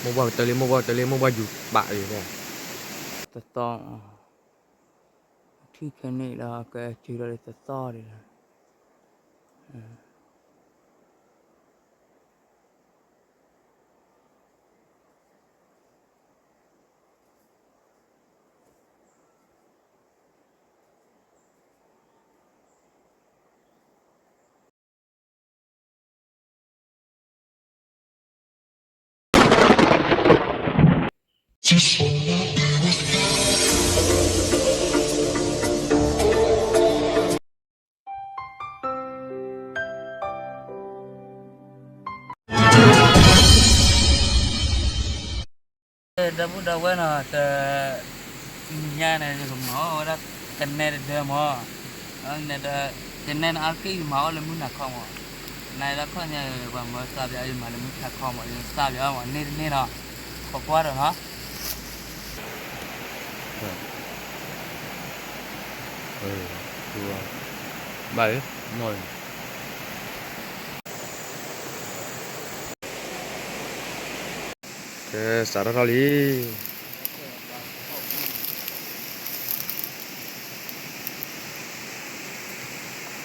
မိၢ်ပှၢ်ကတၢၢ်လံ မိၢ်ပှၢ်ကတၢၢ်လံ မိၢ်ပှၢ်ယူၤပာ်အံၤ, တသီ, ထံၣ်ခဲန့ၣ်ဒီး ကဲစုဒီးတသီဒံးလီၤ. ဒီပုၢ်ဒီဝဲၢ်နီၤ, တနံၤညါန့ၣ် ယကမၤအီၣ်ဝဲဒၣ်ကနဲတဒၢမး, ကနဲန့ၣ်အါတက့ၢ် ယမၤအီၣ်လၢမုၢ်နၤခီမး, နၤလၢခီၣ်ညါ ပှၤမၢစးပၠး ယမၤလၢမုၢ်ဆါခီမး, ယစးပၠးမး န့ၢ်တန့ၢ်နီၤ, ပကွၢ်ဒီးနီၤ. ဘၣ်အံၤ, ကဲ စးထီၣ်ထီၣ်လံ.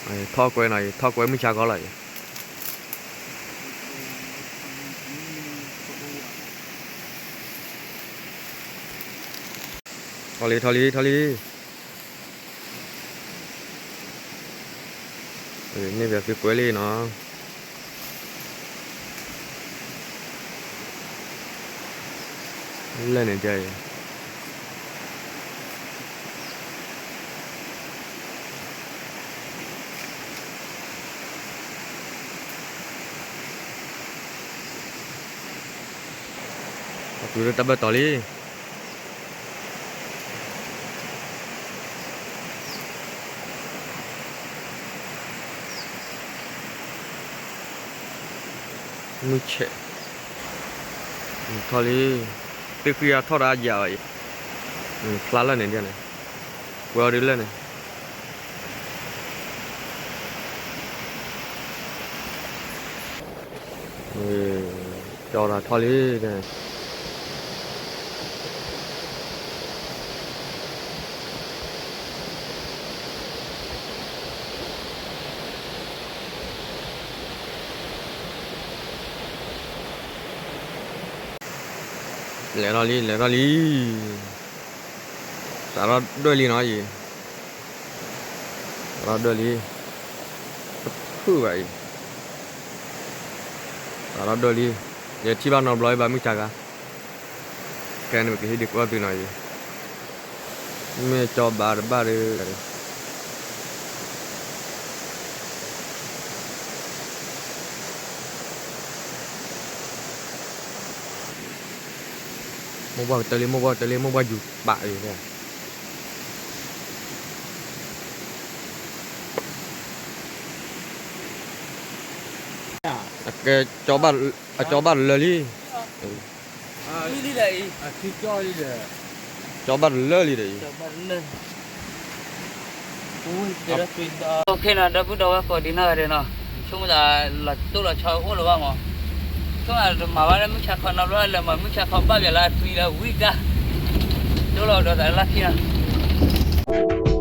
ထီၣ်ကွဲနီၤ, ထီၣ်ကွဲမုၢ်ဆါခီလီၤအံၤ. ထီၣ်လံ ထီၣ်လံ ထီၣ်လံ. န့ၢ်ပၠးသုကွဲလံနီၤ. လၢန့ၣ်ဒ်အံၤ, အီၣ်ကုၤလၢတၢ်ဘၢၣ်တီၤလံ. မုၢ်ဆဲး, ထီၣ်လံ, သ့ၣ်ဃံအထီၣ်တၢ်ယၤဘၣ်အံၤ, ဖျါလၢန့ၣ်ဒ်န့ၣ်, ကွဲအီၤဒ်လၢန့ၣ်. ကၠီတၢ်ထီၣ်လံ. လဲၤထီၣ်လံ လဲၤထီၣ်လံ. စးထီၣ်ဒွဲၣ်လံနီၤအံၤ, စးထီၣ်ဒွဲၣ်လံ, တဖုၣ်ဘၣ်အံၤ, စးထီၣ်ဒွဲၣ်လံ. ယထံၣ်ဘၣ်နီတဘျီအံၤ ဘၣ်မုၢ်ဆါခါ, ခဲန့ၣ်ပကဟ့ၣ်ဒုးကွၢ်သုနီၤအံၤ, မ့ၢ်ကၠီဘၣ်တဘၣ်ဒီး မိၢ်ပှၢ်ကတၢၢ်လံ မိၢ်ပှၢ်ကတၢၢ်လံ မိၢ်ပှၢ်ယူၤပာ်အံၤ, အကဲ အကၠီဘၣ်တလၢလံ, ကၠီဘၣ်တလၢလံဒီးအံၤ, ဒီပုၢ်ဒီဝဲၢ်ကိးဒံနီၢ်ဂၤဒဲးနီၤ, ဆိကမိၣ်သးလီၤတိၢ်လီၤဆီအိၣ်လၢၤဘၣ်မး, ဆိကမိၣ်သးတမၤဘၣ်လၢမုၢ်ဆါခီနီတဘျီ လဲၤမၤမုၢ်ဆါခီဘၣ်ပၠးလၢအသွံလၢဝံတၢ်, တိၢ်လီၤဒီးသးလၢခံနီၤ.